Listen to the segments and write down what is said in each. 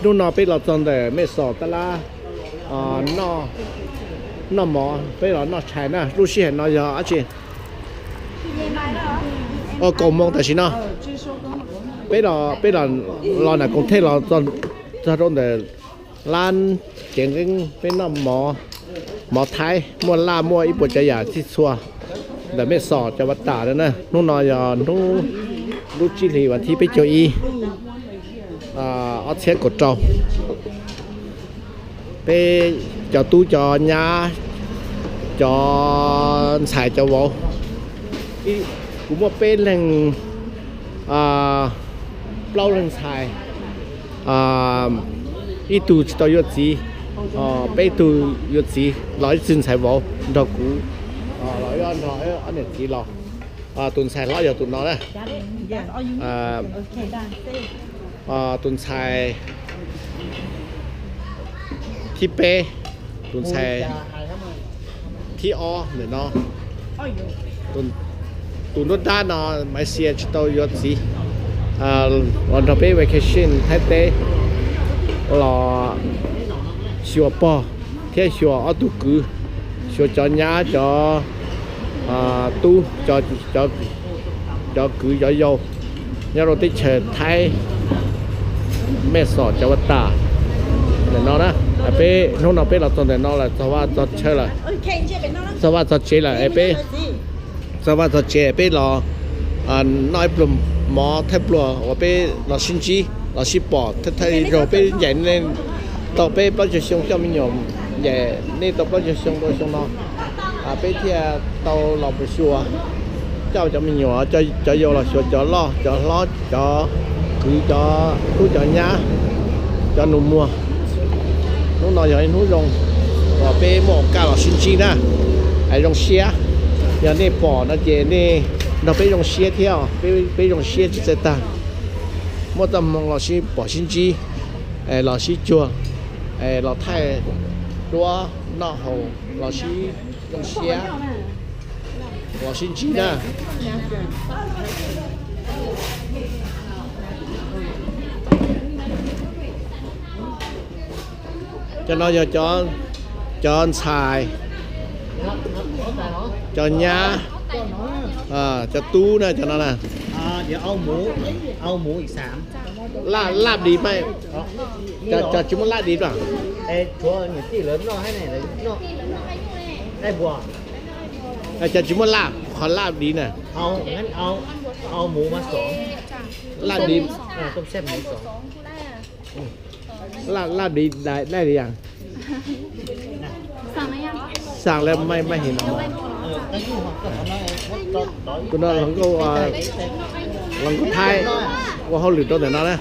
Hnub no peb los txog ntawm Mej Xos tab lab noj mov, peb los noj tshais na. Lub sij hawm no yog dab tsi? Kaum moos tam sim no. Peb, peb los nram Koos Thej los txog rau ntawm lab cev nqeeb, peb noj mov Thaib, muaj laj muaj ib puas tsav yam txhij txhua ntawm Mej Xos cov vaj tas na. Hnub no yog hnub lub tsib hlis vas thib peb caug ib, ob txhiab kaum rau. Peb cov tub cov nyab, cov ntxhais cov vauv, kuv muaj peb leeg, plaub leeg ntxhais, ib tug tsis tau yuav txiv, peb tug yuav txiv los ib tug ntxhais vauv nrog kuv, los nrog ob niam txiv los. Tus ntxhais hlob yog tus no na. Tus ntxhais thib peb, tus ntxhais thib ob ntawm no. Tus nruab nrab no Maiv Xia tsis tau yuav txiv, los nrog peb vacation Thaib teb, los xyuas pog thiab xyuas ob tug kwv, xyuas cov nyab cov tub, cov kwv cov yau nyob rau teb chaws Thaib, Mej Xos cov vaj tas ntawm no na. Peb hnub no peb los txog ntawm no lawm, txog vaj txog chaw lawm, txog vaj txog tsev lawm es peb txog vaj txog tsev peb los noj ib pluag mov thaij pluag uas peb los sib ntsib los sib pom, thaij zaug peb ncaim nej tau peb plaub caug xyoo coj me nyuam, ncaim nej tau plaub caug xyoo rau xyoo no, peb thiaj tau los mus xyuas, coj cov me nyuam, cov yau los xyuas cov loj cov hlob, cov kwv cov tub cov nyab, cov nus muag. Hnub no yog ib hnub zoo uas peb muaj kas los sib ntsib na, hais zoo siab. Yog nej pom no ces nej nrog peb zoo siab thiab, peb zoo siab tsis txawj tag. Muaj txoj hmoo los sib pom sib ntsib, los sib cuag, los thaij duab noj haus, los sib zoo siab, los sib ntsib na. Cov no yog cov ntxhais, cov nyab, cov tub na, cov no na. Laj, laj div mas, cov tsis muaj laj div na. Cov tsis muaj laj, qhov laj div na. Laj div. Laj div dai li yas. Xam lawm mas mas him no. Tus no hluas nkauj, hluas nkauj Thaib ua hauj lwm rau ntawm no na.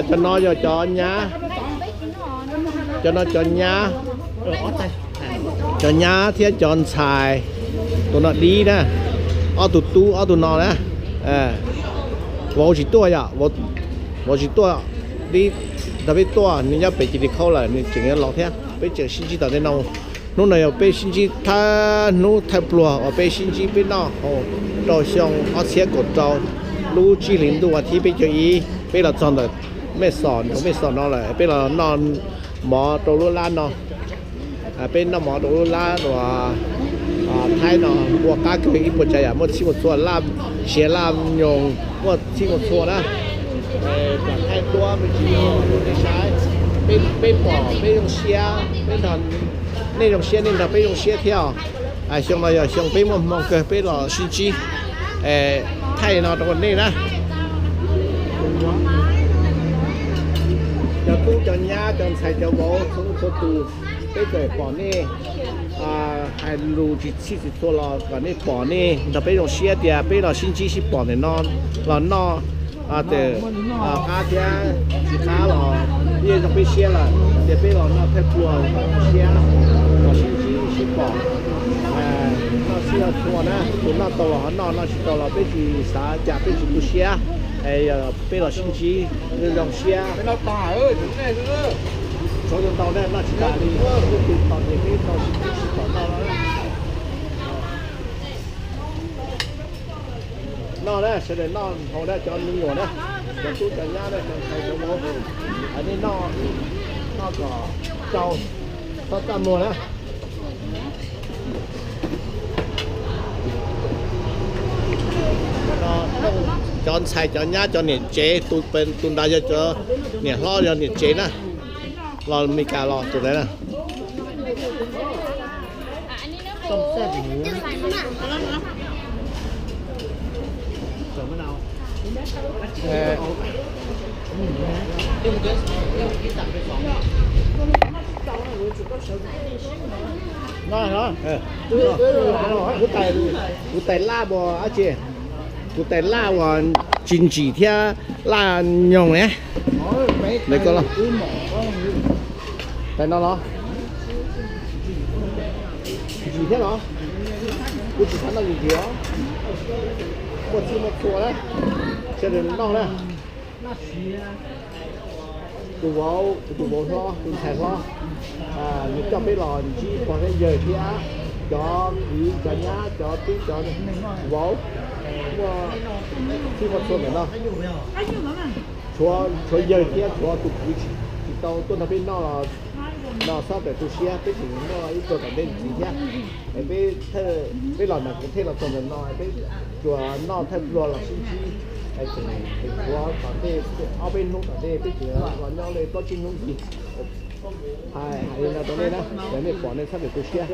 Cov no yog cov nyab, cov no cov nyab, cov nyab thiab cov ntxhais. Tus no dib na, ob tug tub ob tug no na. Vauv tsis tuaj yom, vauv tsis tuaj, dib nrog peb tuaj, nws nyob pem cia li khaub lawm, nws tseem yuav los thiab, peb tseem sib ntsib tom ntej no. Hnub no yog peb sib ntsib thawj hnub thawj pluag uas peb sib ntsib peb noj haus rau xyoo ob txhiab kaum rau, lub tsib hlis ntuj vas thib peb caug ib, peb los txog ntawm Mej Xos, nroog Mej Xos no lawm, peb los noj mov rau lub lab no. Peb noj mov rau lub lab uas Thaib no ua qab kawg, ib puas tsav yam muaj txhij muaj txhua, laj siav laj nyoos muaj txhij muaj txhua na. Thaij duab me ntsis rau nej saib, peb pom peb zoo siab, peb nrog nej zoo siab, nej nrog peb zoo siab thiab os. Xyoo no yog xyoo peb muaj hmoo kawg peb los sib ntsib thaij no rau nej na. Cov tub cov nyab cov ntxhais cov vauv txhua leej txhua tus, peb txawm pom nej hais lus tsis txhij tsis txhua los kom nej pom nej nrog peb zoo siab tias peb los sib ntsib sib pom ntawm no los noj, txawm qab thiab tsis qab los yeej zoo peb siab lawm tias peb los noj thaij pluag zoo siab, los sib ntsib sib pom, noj txhij noj txhua na, tus noj tau los ho noj, noj tsis tau los peb tsis xav cas, peb tsis tu siab. Peb los sib ntsib zoo siab. Tau ntau na, noj tsis tas li, tus pom ces peb tau sib ntsib sib pom noj. Noj na, sawv daws noj haus na, cov me nyuam na, cov tub cov nyab na, cov ntxhais cov vauv, nej noj, noj kom tsau, txhob txaj muag na. Cov ntxhais cov nyab cov niam tsev, tus nrad yog cov niam hlob yog niam tsev na, los Meskas los tus ntawd na. Kuv tais laj uas dab tsi? Kuv tais laj uas tsis ntsim thiab laj nyoog ne. Tais no los? Ntsim thiab los? Kuv tsis xav noj ntsim os. Muaj txhij muaj txhua na, sawv daws noj na. Tus vauv, kuv tus vauv hlob, tus ntxhais hlob, nws coj peb los ntsib pog thiab yawg thiab cov kwv cov nyab cov tub cov vauv, muaj txhij muaj txhua ntawm no. Tshuav yawg thiab tshuav tus kwv tsis tau tuaj nrog peb noj los, no xob pem tu siab, peb tseem muaj ib tug tom ntej ntxiv thiab. Es peb, peb los ntawm kuv thiaj los txog ntawm no, peb tsuas noj thawj pluag los sib ntsib, es tseem tshuav tom ntej ob peb hnub tom ntej peb tseem los nyob li plaub tsib hnub ntxiv. Hais li no rau nej na, yog nej pom nej xob pem tu siab.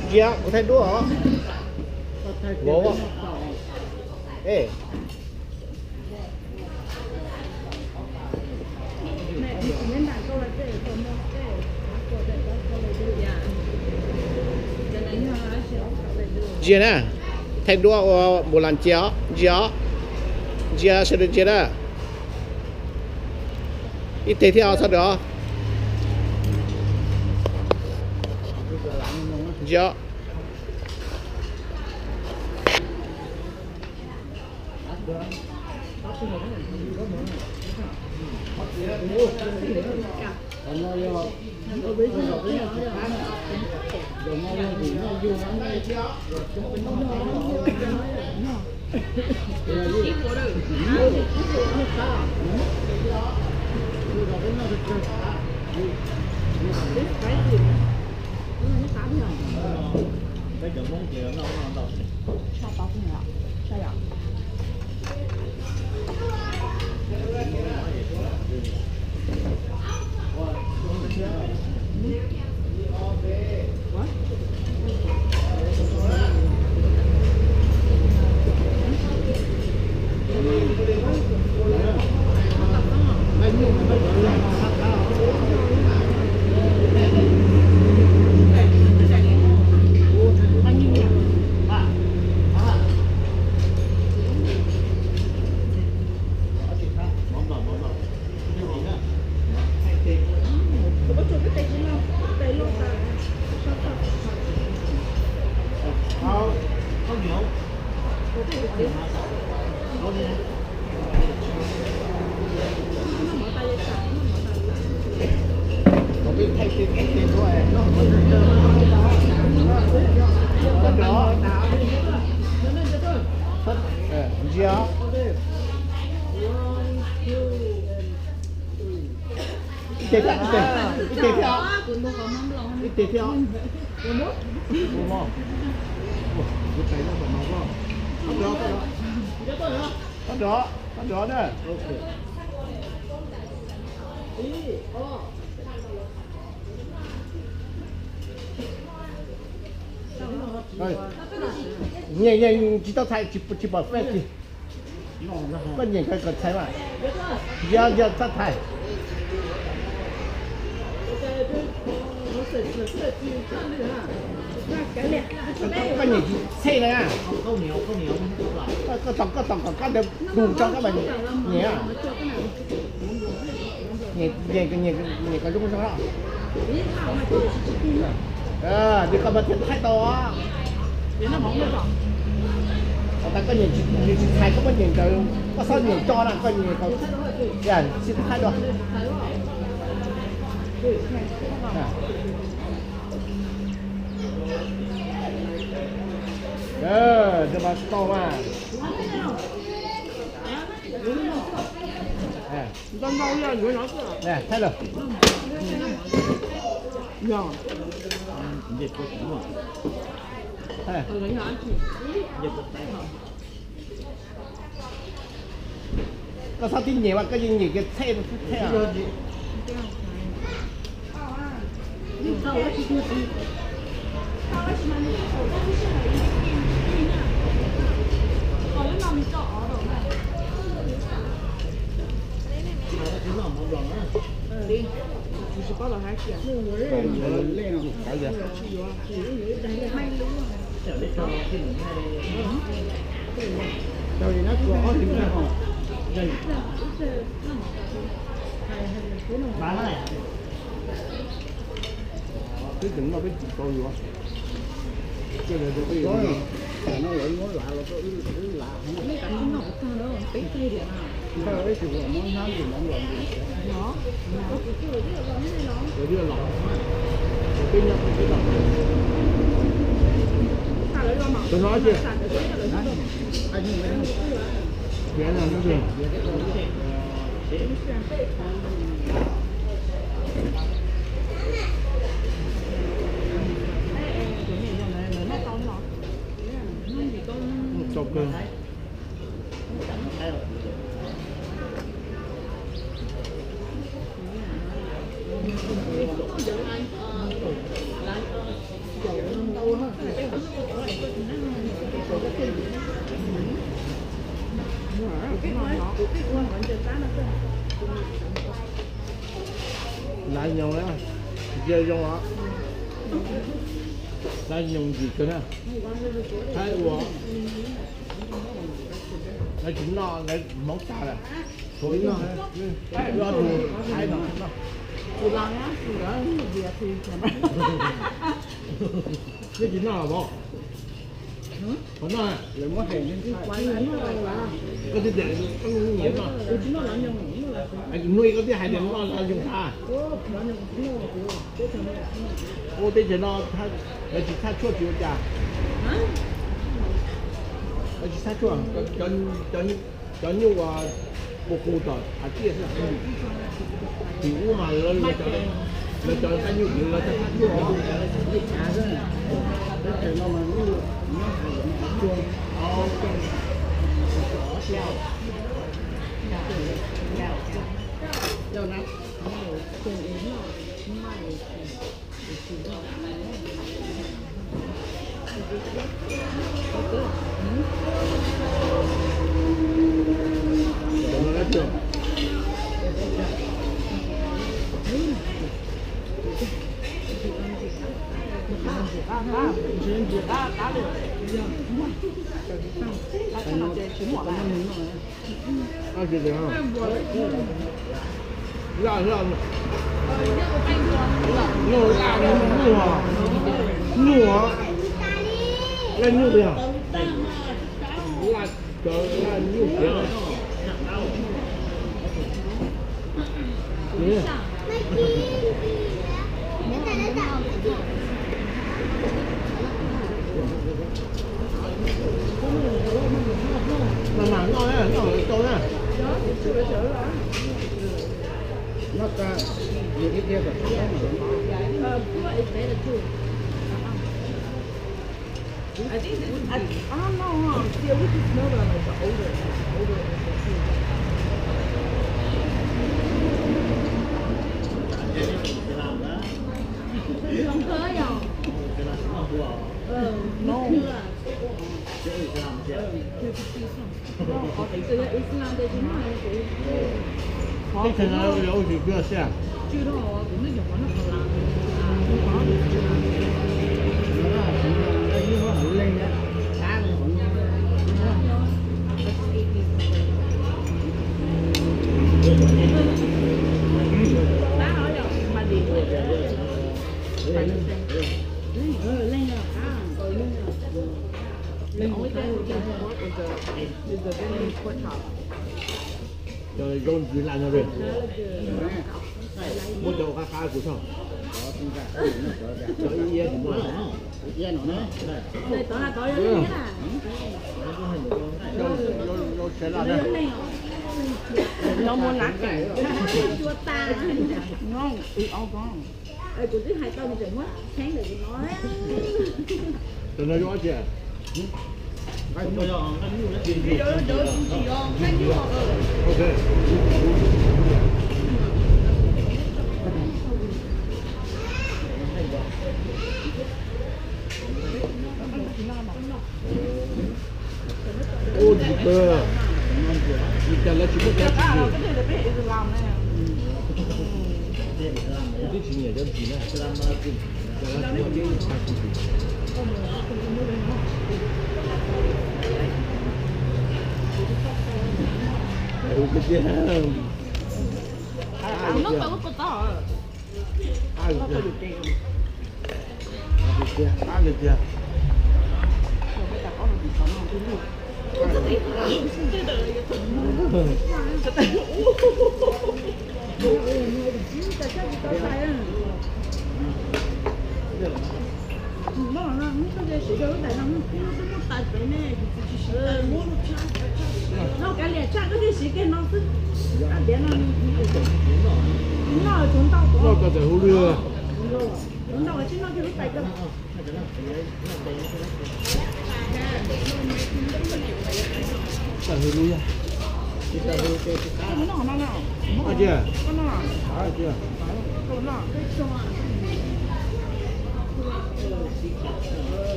Ntsia, kuv thaij duab os. Vauv, es, ntsia na, thaij duab ua npus las ntsia os, ntsia os, ntsia sawv daws ntsia na. Ib teg thiab os, xob rau os. Ntsia os. Ntsia. Ib teg thiab, ib teg, ib teg thiab, ib teg thiab. Tab rov, tab rov na. Nyiam, nyiam tsis tau txhais, tsis pom fej tsis. Koj nyiam koj txhais mas. Yog, yog txhob txhais. Koj nyiam tsis txhej na. Koj tos, koj tos kom koj ntawd tu tso koj mam nyiam. Nyiam, nyiam kom zoo zoo. Nws koj mas thiaj thaij tau. Thaum tas koj nyiam tsis txhais koj muab nyiam ntawd, koj txhob nyiam tso na, koj nyiam kom tsis thaij dua. Nws mas tau mas. Thaij lawm. Koj txhob tib nyiam mas koj yeej nyiam kiag txhej txhej. Twb tseem noj peb tsis tau yuav. Cia lawv tias peb yuav no lawv muab lav los wb lav. Lawv los, peb nyob peb los. Tus no ces, tau kawg. Lav nyoos na, ntsia zoo os. Lav nyoos ntsim kawg na. Thaib ua, lawv tsis noj lawv hmoov tas lawm. Thaib no, tsis noj los vauv? Qhov no, koj twb tias koj nyiam noj, nug koj twb hais tias noj lav nyoos tas. Ua teb chaws no lawv tsis txhaj tshuaj tsis ua cas. Lawv tsis txhaj tshuaj, cov nyuj uas pus qus tom hav tiaj xwb. Tim ub mas lawv cov nyuj lawv txhaj tshuaj. Laj, laj, laj, laj, laj nyuj, laj nyuj tiag. Laj, laj nyuj tiag. Mas mam noj na, noj lawv tau na. Noj tag, nws thiaj tiag kom tsis txhob mam noj. I think this, I, I don't know, huh? Yeah, we can smell the, like, the odor, like, the odor of the food. Zoo kawg yom? No. Teb chaws no ua tsis cuag xwb. Cov zaub ntxwv laj no li. Muab cov qab qab kuv tso. Cov iab tsis muaj. Cov no yuav dab tsi? Ub, ntxim kawg. Li cas lawv tsis muaj dab tsi li. Kuv twb tsis nyiam cov ntxim na. Cas lawv tsis muaj dab tsi li. Ub, tiag tiag. Noj tau txawm hu lwj. Txawm hu lwj yog.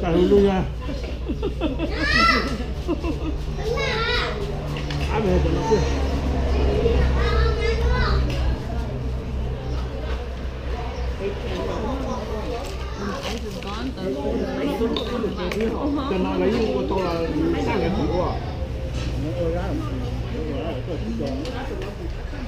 Txawm hu lwj yog. Cov no lawv yeej ua tau los xya leej ua.